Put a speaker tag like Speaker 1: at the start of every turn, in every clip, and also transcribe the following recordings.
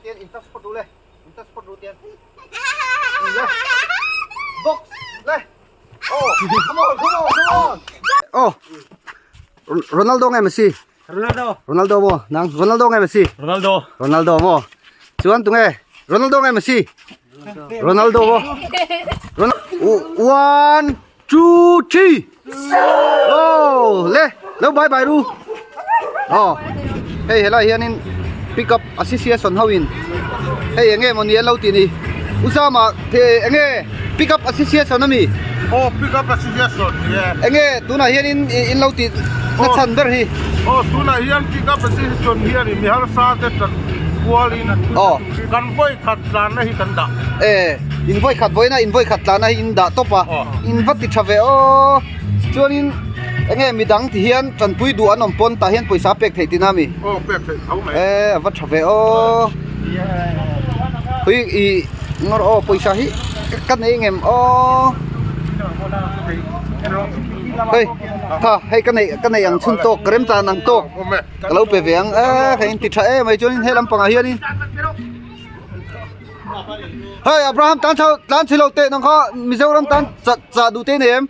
Speaker 1: Tian in touch phawt ru le. In touch phawt ru tian. Le. Box le. Oh, come on, come on, come on. Oh. Ronaldo nge Messi?
Speaker 2: Ronaldo.
Speaker 1: Ronaldo mo. Nang Ronaldo nge Messi?
Speaker 2: Ronaldo.
Speaker 1: Ronaldo mo. Chuan tu nge? Ronaldo nge Messi? Ronaldo mo. Ronaldo. One, two, three. Oh, le. Lo bye bye ru. Oh. Hei helai hianin pick up association ho in hei enge maw ni an lo tih ni Usama the enge pick up association ami
Speaker 3: Oh pick up association yeah
Speaker 1: enge tunah hianin in lo tih na chhan ber hi
Speaker 3: Oh tunah hian pick up association hian mi harsa te tan kualin
Speaker 1: Oh
Speaker 3: kan vawi khat tlanna hi kan dah
Speaker 1: E in vawi khat vawiina in vawi khat tlanna hi in dah tawp a in va ti tha ve aw chuanin enge midang ti hian tanpui duh an awm pawn tah hian pawisa pek theih tihna ami
Speaker 3: aw pek theih tho mai
Speaker 1: e a va tha ve aw hui i ngawr aw pawisa hi ka nei ngem aw hei tha hei ka neih ka neih ang chhun tawk ka remchan ang tawk ka lo pe ve ang e hei in ti tha em mai chuanin he lampangah hianin hei Abraham tan chho tlan chhi lo teh nang kha Mizoram tan chah chah duh te nei em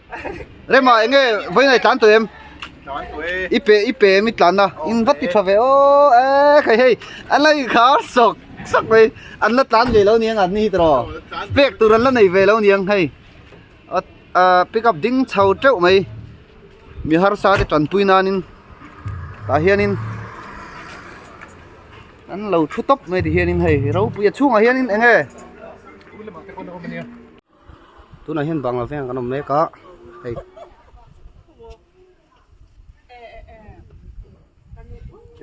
Speaker 1: rema eng nge vawiin a i tlan tawh em i pe i pe em i tlan na in va ti tha ve aw e khai hei an la inkhar sawk sawk mai an la tlan ve lo niang an ni hi tawh pek tur an la nei ve lo niang hei ah pick up ding chho teuh mai. Mi harsa te tanpui nanin tah hianin an lo thu tawp mai ti hianin hei ropui a chhungah hianin eng nge tunah hian bangla veng kan awm mek a hei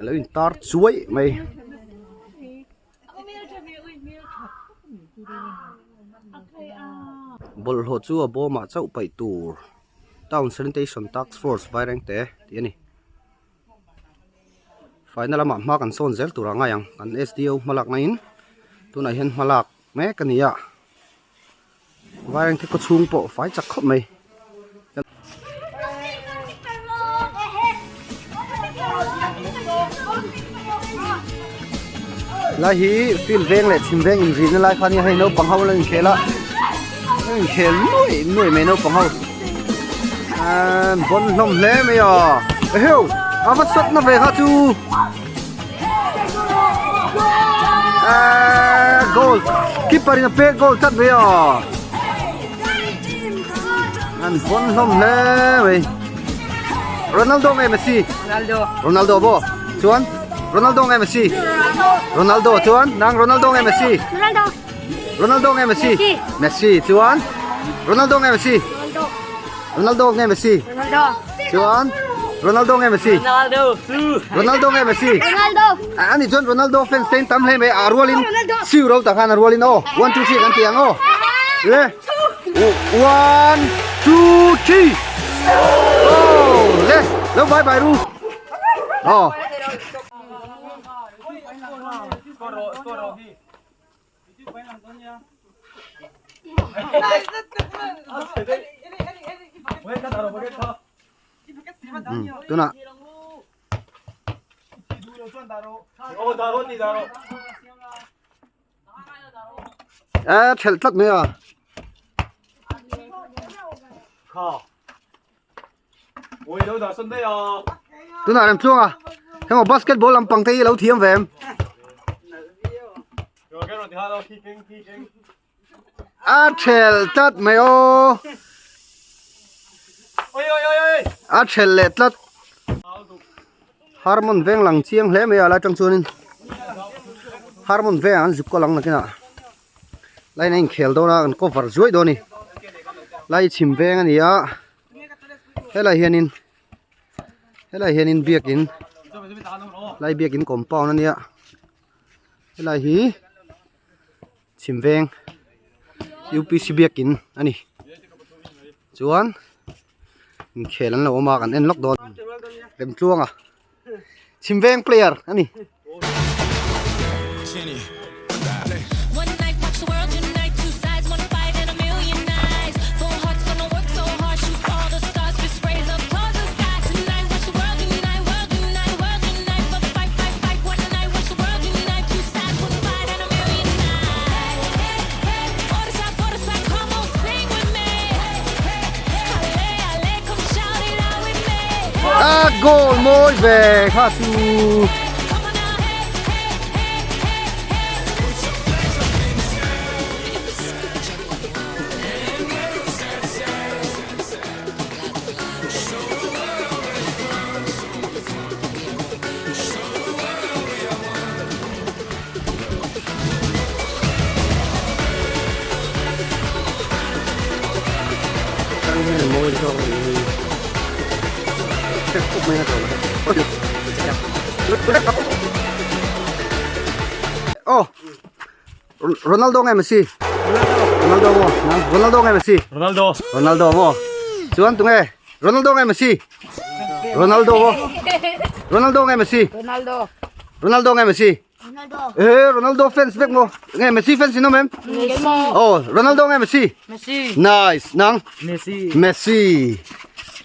Speaker 1: a lo in tar chuai mai. Bawlhhlawh chu a bawmah chauh paih tur Town Sanitation Task Force Vairengte tih a ni. Faina lamah hma kan sawn zel turah ngai ang kan SDO hma lakna in tunah hian hma lak mek a ni a Vairengte khawchhung pawh fai chak khawp mai. Lai hi field veng leh chhim veng inrihna lai kha nia hei naupang ho la inkhel a an inkhel nuai nuai mai naupang ho an bawn hlawm hle mai a eheu a va sawt na ve kha chu ahh goal keeper in a pek goal tlat mai a. An pawn hlawm hle mai. Ronaldo nge Messi?
Speaker 4: Ronaldo.
Speaker 1: Ronaldo bo. Chuan Ronaldo nge Messi?
Speaker 4: Ronaldo.
Speaker 1: Ronaldo chuan nang Ronaldo nge Messi?
Speaker 4: Ronaldo.
Speaker 1: Ronaldo nge Messi?
Speaker 4: Messi.
Speaker 1: Messi chuan Ronaldo nge Messi?
Speaker 4: Ronaldo.
Speaker 1: Ronaldo nge Messi?
Speaker 4: Ronaldo.
Speaker 1: Chuan Ronaldo nge Messi?
Speaker 2: Ronaldo.
Speaker 1: Ronaldo nge Messi?
Speaker 4: Ronaldo.
Speaker 1: Ani chuan Ronaldo fans te in tam hle mai a rualin siu ro tak khan a rualin aw 1 2 3 kan ti ang aw. Le 1 2 3 Oh le lo bye bye ru. Oh. Tunah A thelh tlat mai a. Tunah rem tluang a heng basketball lampang te hi a lo thiam ve em. A thelh tlat mai aw. A thelh leh tlat. Harmon veng lang chiang hle mai a lai tang chuanin Harmon veng an zuk kawl ang nakinah line a inkhel dawn a an cover zuai dawn a ni lai chhim veng a ni a helai hianin helai hianin biakin lai biakin compound a nia helai hi chhim veng U_P_C biakin a ni chuan inkhel an lo awm a kan en lawk dawn remtluanga chhim veng player a ni. Goal mawi ve kha chu. Oh Ronaldo nge Messi Ronaldo mo Ronaldo nge Messi
Speaker 2: Ronaldo
Speaker 1: Ronaldo mo chuan tunge Ronaldo nge Messi Ronaldo mo Ronaldo nge Messi
Speaker 4: Ronaldo
Speaker 1: Ronaldo nge Messi
Speaker 4: Ronaldo
Speaker 1: Eh Ronaldo fans vek mo nge Messi fans in awm em
Speaker 4: Messi
Speaker 1: Oh Ronaldo nge Messi
Speaker 4: Messi
Speaker 1: Nice nang
Speaker 2: Messi
Speaker 1: Messi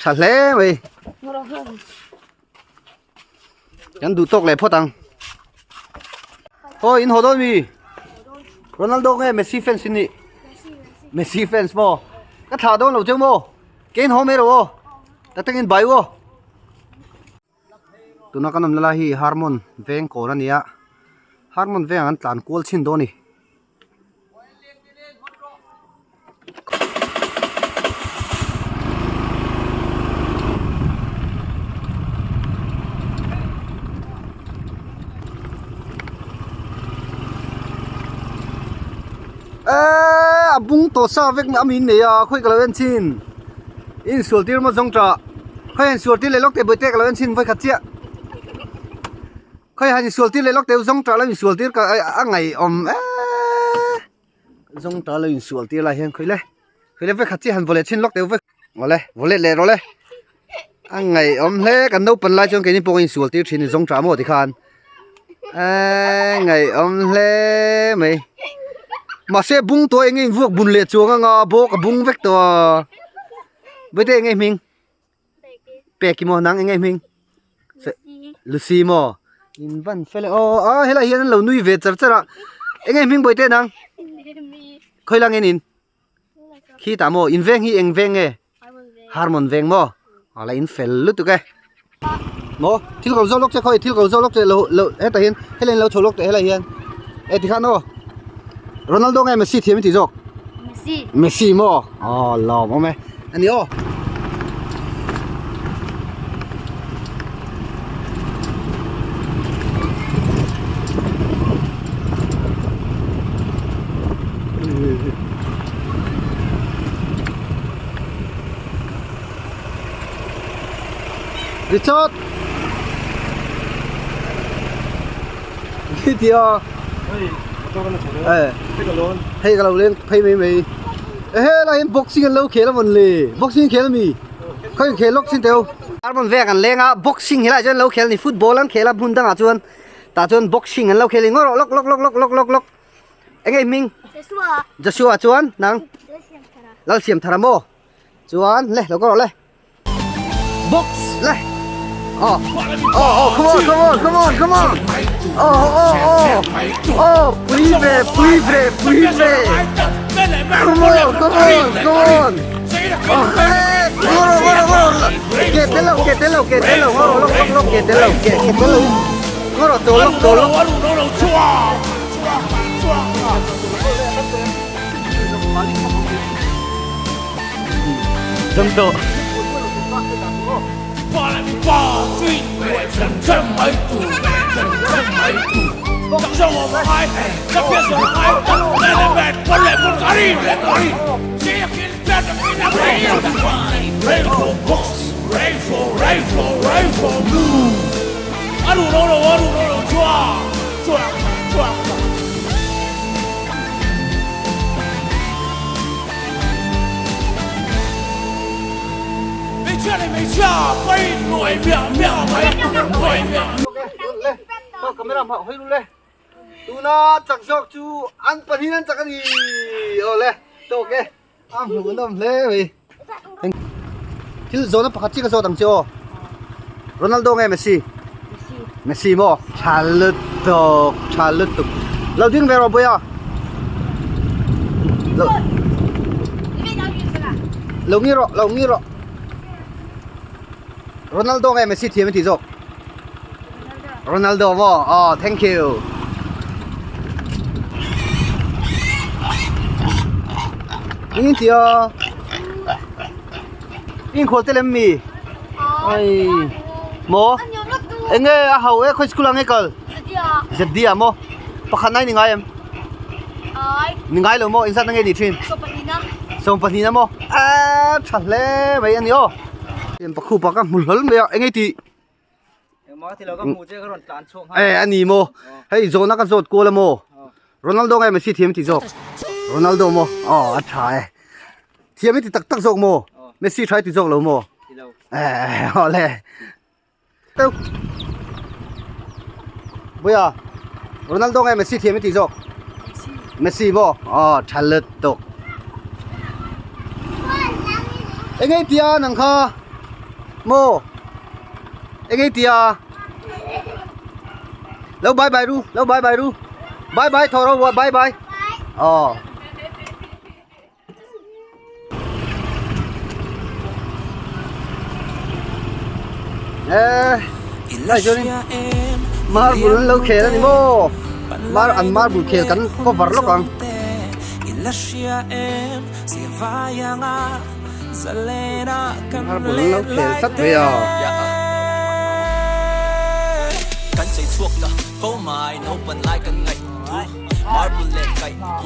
Speaker 1: tha hle mai Kan duh tawk leh phawt ang. Aw in haw dawn mi? Ronaldo nge Messi fans in nih? Messi fans maw? Ka thlah dawn lo cheu maw? Ke in haw mai ro aw. Tak takin bai u aw. Tuna kan awmna lai hi Harmon veng kawn a ni a. Harmon vengah an tlan kual chhin dawn a ni. Eee a bung tawh sa vek a min nei a khawi ka lo en chin insual tir maw zawng tah khawi insual tir leh lawk teh bawihte ka lo en chin vawikhat chiah. Khawi han insual tir leh lawk teh zawng tah lo insual tir ka a ngaihawm eee zawng tah lo insual tir lai hian khawi le khawi le vekhat chiah han vaw leh chhin lawk teh vek awle vaw let leh rawh le a ngaihawm hle kan naupang lai chuan keini pawh kan insual tir thin zawng tah maw tikhan eee ngaihawm hle mai mahse bung tawh eng nge invuak bun leh chuang anga bawk a bung vek tawh a vawite eng nge hming. Peki maw nang eng nge hming Lucy maw in van fel e aw a helai hian an lo nui ve char char a eng nge hming bawihte nang khawi lang en in khi tah maw in veng hi eng veng nge Harmon veng maw a la in fel lutuk e maw thil ko zawk lawk che khawi thil ko zawk lawk che lo lo hetah hian helai in lo chho lawk teh helai hian e tikhan aw Ronaldo nge Messi thiam i tih zawk
Speaker 4: Messi
Speaker 1: Messi maw aw lawm awm e ani aw Richard Khi tia Hei ka lo leng phei mai mai Ehe lai hian boxing an lo khel a mawn le boxing khel ami khawi khel lawk chin teu Carbon vek an leng a boxing helai chuan an lo khel a ni football an khel a hmun dangah chuan tah chuan boxing an lo khel a ni ngaw rawh lawk lawk lawk lawk lawk lawk eng nge hming
Speaker 4: Joshua
Speaker 1: Joshua chuan nang Lalsiamthara maw chuan le lo ka rawh le. Box le. Oh. Oh, oh, come on, come on, come on, come on. Oh, oh, oh. Oh, pui ve, pui ve, pui ve. Come on, come on, come on. Oh, hey, ngoro, ngoro, ngoro. Ke te lo, ke te lo, ke te lo, ngoro, lok, lok, lok, ke te lo, ke, ke te lo. Ngoro, to lok, to lok. Dam tawh. Tuna chak zawk chu an pahnih an chak a ni aw le tawk e a hmuh nawm hle mai thil zawhna pakhat chiah ka zawt ang che aw Ronaldo nge Messi Messi maw tha lutuk tha lutuk lo ding ve rawh Boya lo lo ngi rawh lo ngi rawh. Ronaldo nge Messi thiam i tih zawk? Ronaldo maw? Aw thank you. Eng tia Inkhual te lem mi? Ai maw? Eng nge a hau e khawi school ah nge kal? Zeddia maw? Pakhat nai ni ngai em? Ni ngai lo maw? Inzat na nge ni thin? Sawmpahnihna maw? A tha hle mai a ni aw. Em pakhu pa ka hmu hlawl mai a eng nge tih? E a ni maw? Hei zawhna ka zawt kual a maw? Ronaldo nge Messi thiam i tih zawk? Ronaldo maw? Aw a tha e. Thiam i ti tak tak zawk maw? Messi tha i ti zawk lo maw? Eh aw le. Buia Ronaldo nge Messi thiam i tih zawk? Messi maw? Aw tha lutuk. Eng nge i tia nang kha? Maw? Eng nge i tia? Lo bye bye ru, lo bye bye ru. Bye bye thaw rawh bye bye. Aw. Lai chuanin marble an lo khel a ni maw mar an marble khel kan cover lawk ang. Marble an lo khel tlat mai a.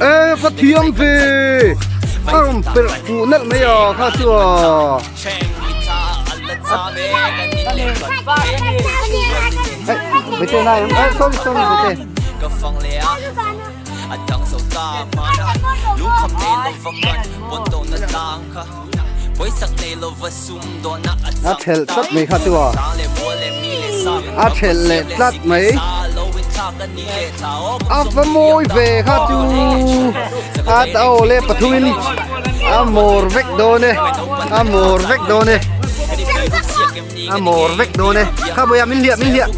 Speaker 1: E ka thiam ve a rawn perh fuh nalh mai a kha chu a Bete nai em sorry sorry bete A thelh tlat mai kha chu a a thelh leh tlat mai a va mawi ve kha chu a ta aw le pathumin a mawr vek dawn e a mawr vek dawn e a mawr vek dawn e kha bawiah min hliah min hliah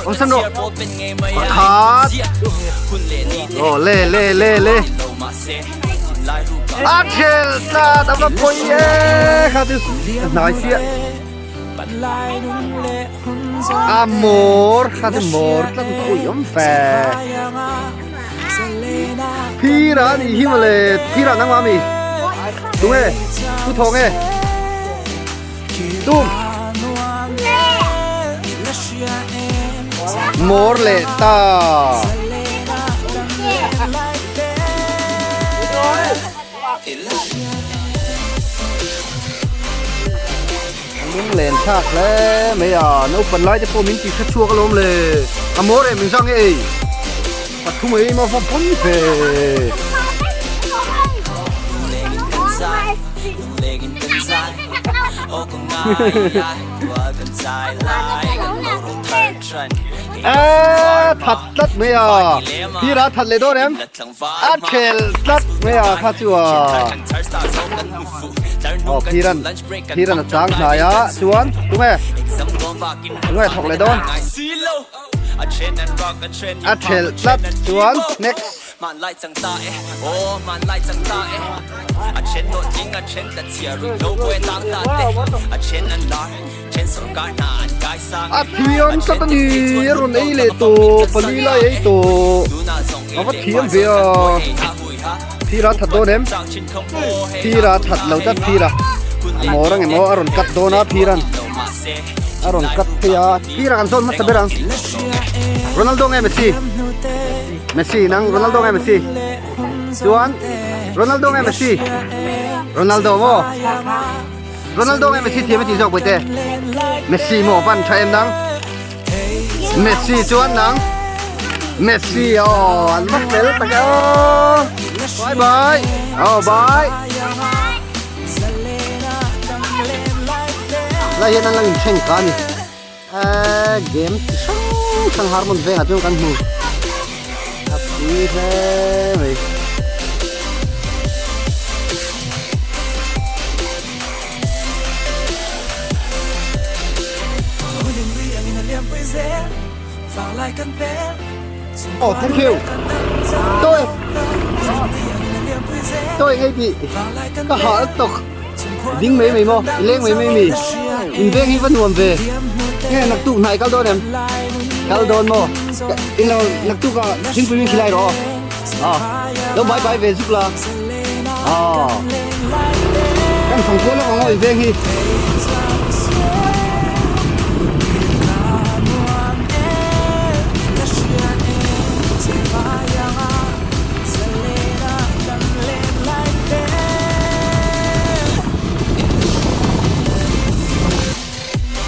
Speaker 1: awm san rawh pakhat aw le le le le. A thel tlat a va pawi e kha chu a hnai chiah a mawr kha chu mawr tlat a ui awm fe phira a nih hi mawle phira nangmah ami tunge thu thawng e tum mawr leh ta. Lunglen thlak hle mai a naupang lai te pawh min ti hre chhuak alawm le a maw reh min zang e pathum ei ma va pawn ve. Eee that tlat mai a phir a that leh dawn em a khel tlat mai a kha chu a aw phiran phiran a chang hnai a chuan tunge tunge thawk leh dawn a khel tlat chuan next. A thiam tlat a ni a rawn ei leh tawh pali lai ei tawh a va thiam ve a thira that dawn em thira that lo tlat thira a mawr ang emaw a rawn cut dawn a thiran a rawn cut phei a thira kan zawn hmasa ber ang Ronaldo nge Messi Messi nang Ronaldo nge Messi chuan Ronaldo nge Messi Ronaldo maw Ronaldo nge Messi thiam a tih zawk bawihte Messi maw van tha em nang Messi chuan nang Messi aw an va fel tak e aw bye bye aw bye lai hian an lo inthen ka a ni Eee game chi hrang hrang harmon vengah chuan kan hmu a pui hle mai. Oh thank you tôi tôi ngay bị ka hah lutuk ding mai mai maw i leng mai mai mi. In veng hi va nuam ve. Nge naktuk hnai kal dawn em? Kal dawn maw? In lo naktuk ah thingpui min khilai rawh aw. Ah. Lo bye bye ve zuk la. Ah. Kan fang kual lawk ang aw in veng hi.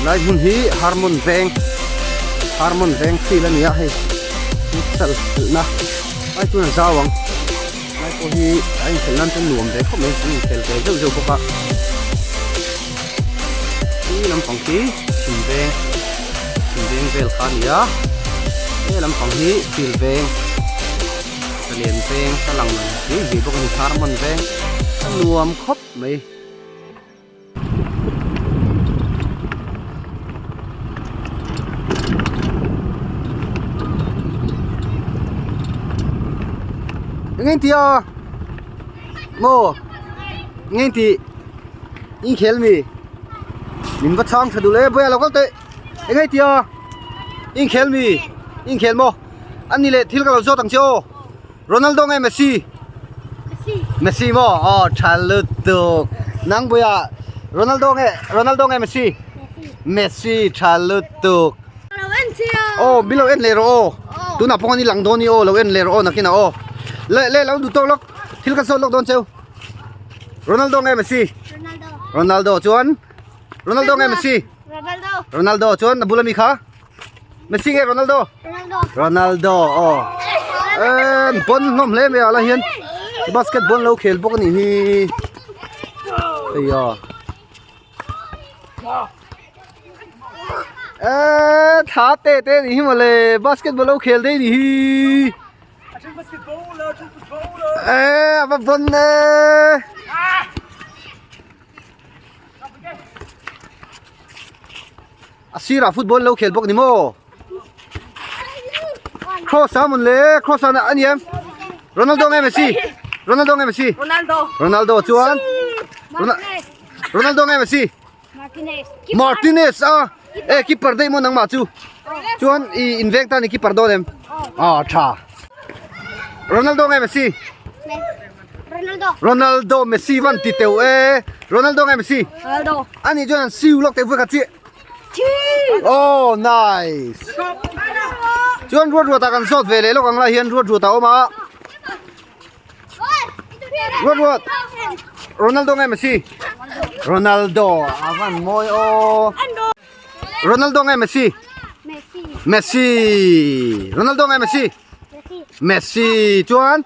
Speaker 1: Lai hmun hi Harmon veng Harmon veng field a ni a hei futsal khelhna ai chuan a zau ang lai pawh hi a inkhelh nan chuan nuam ve khawp mai an inkhel ve zeuh zeuh bawk a khi lampang khi chhim veng chhim veng vel kha a ni a he lampang hi field veng. Palian veng a lang zui zui bawk a ni Harmon veng a nuam khawp mai. Eng eng tia maw eng eng tih in khel mi min va chhang tha duh le boya lo kal teh eng eng tia in khel mi in khel maw. A ni leh thil ka lo zawt ang che aw. Ronaldo nge Messi? Messi. Messi maw? Aw tha lutuk. Nang buia Ronaldo nge Ronaldo nge Messi? Messi. Messi tha lutuk.
Speaker 2: Lo en che
Speaker 1: aw. Aw min lo en leh rawh aw. Tunah pawh an i lang dawn ni aw lo en leh rawh aw nakinah aw. Le le lo duh tawk lawk thil ka zawt lawk dawn cheu. Ronaldo nge Messi?
Speaker 2: Ronaldo.
Speaker 1: Ronaldo chuan Ronaldo nge Messi?
Speaker 2: Ronaldo.
Speaker 1: Ronaldo chuan a bula mi kha? Messi nge Ronaldo?
Speaker 2: Ronaldo.
Speaker 1: Ronaldo aw. Em bon hlawm hle mai ah lah hian basketball lo khel bawk a nih hi. Hei a. E tha te te nih hi mawle basketball lo khel daih nih hi. E a va bon e. A sirah football lo khel bawk ni maw? Cross a mawn le, cross a a ni em? Ronaldo nge Messi? Ronaldo nge Messi?
Speaker 2: Ronaldo.
Speaker 1: Ronaldo chuan Ronaldo nge Messi?
Speaker 2: Martinez.
Speaker 1: Martinez a e keeper daih maw nangmah chu. Chuan i inveng tan i keeper dawn em? Ah tha. Ronaldo nge Messi?
Speaker 2: Ronaldo.
Speaker 1: Ronaldo Messi van ti teuh e. Ronaldo nge Messi?
Speaker 2: Ronaldo.
Speaker 1: Ani chuan an siu lawk teh vui khat chiah. Oh nice. Chuan ruat ruat ah kan zawt ve leh lawk ang lai hian ruat ruat a awm a. Ruat ruat. Ronaldo nge Messi? Ronaldo a van mawi aw. Ronaldo nge Messi?
Speaker 2: Messi.
Speaker 1: Messi. Ronaldo nge Messi?
Speaker 2: Messi.
Speaker 1: Messi chuan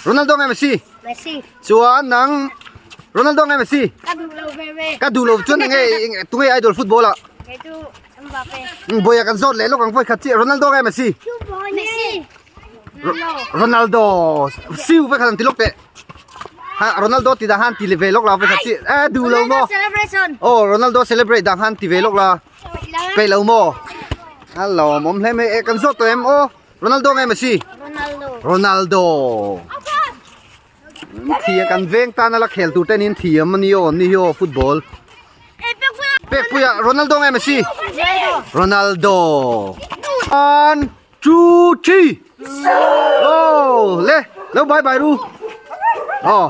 Speaker 1: Ronaldo nge Messi?
Speaker 2: Messi.
Speaker 1: Chuan nang Ronaldo nge Messi?
Speaker 2: Ka duh lo ve ve.
Speaker 1: Ka duh lo chuan enge tunge idol football ah?
Speaker 2: Kei chu Mbappe.
Speaker 1: Boya kan zawt leh lawk ang vawi khat chiah Ronaldo nge Messi?
Speaker 2: Messi.
Speaker 1: Ronaldo. Siu vawi khat an ti lawk teh. Ha Ronaldo ti dah han ti ve lawk la vawi khat chiah. Eh duh lo maw?
Speaker 2: Celebration.
Speaker 1: Oh Ronaldo celebrate dah han ti ve lawk la. Peih lo maw? A lawmawm hle mai e kan zawt tawh em aw. Ronaldo nge Messi?
Speaker 2: Ronaldo.
Speaker 1: Ronaldo. Thia kan veng tan ala khel tur ten in thiam ani aw ni hi aw football. Pekpuia Ronaldo nge Messi? Ronaldo. 1 2 3. Oh, le, lo bye bye ru. Oh.